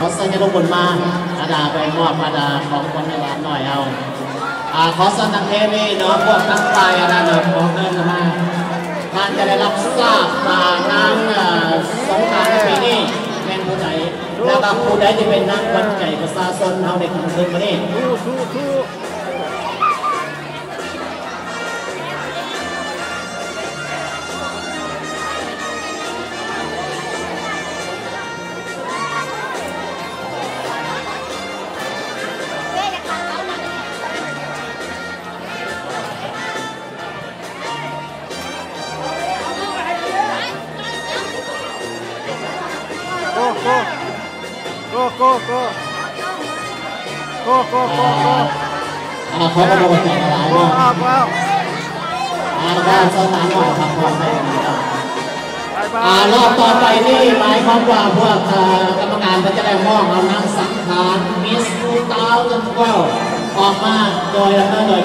ຂໍເຊີນຍາດລູກບຸນມາ ອາດາໄປມອບອາດາຂອງຂວັນໃຫ້ຫຼານນ້ອຍເຮົາ. ອາ ຂໍເຊີນທາງເທວີເນາະ ພວກທາງຝ່າຍອາດາເນາະ ຂໍເຊີນມາ. ທ່ານຈະໄດ້ຮັບຊາບວ່ານາງ ເອີ ສົງການໃນປີນີ້ແມ່ນຜູ້ໃດ ແລ້ວກໍຜູ້ໃດທີ່ເປັນນາງຂວັນໃຈປະຊາຊົນເຮົາໃນຄ່ຳຄືນມື້ນີ້. ໂກ ໂກ ໂກ ໂກ ໂກ ໂກ ໂກ ໂກ ໂກ ອ່າ ຂໍຂອບໃຈຫຼາຍໆ ໂກ ເນາະ ອາວ ອາວ ອ່າ ແລ້ວກໍເຊີນຫຼານນ້ອຍພັກຜ່ອນໄດ້ເນາະ. ອ່າ ລອບຕໍ່ໄປນີ້ໝາຍຄວາມວ່າພວກ ເອີ ກຳມະການເພິ່ນຈະໄດ້ຮ້ອງເອົານາງສັງຂານ Miss two thousand twelve ອອກມາໂດຍ ດຳເນີນໂດຍ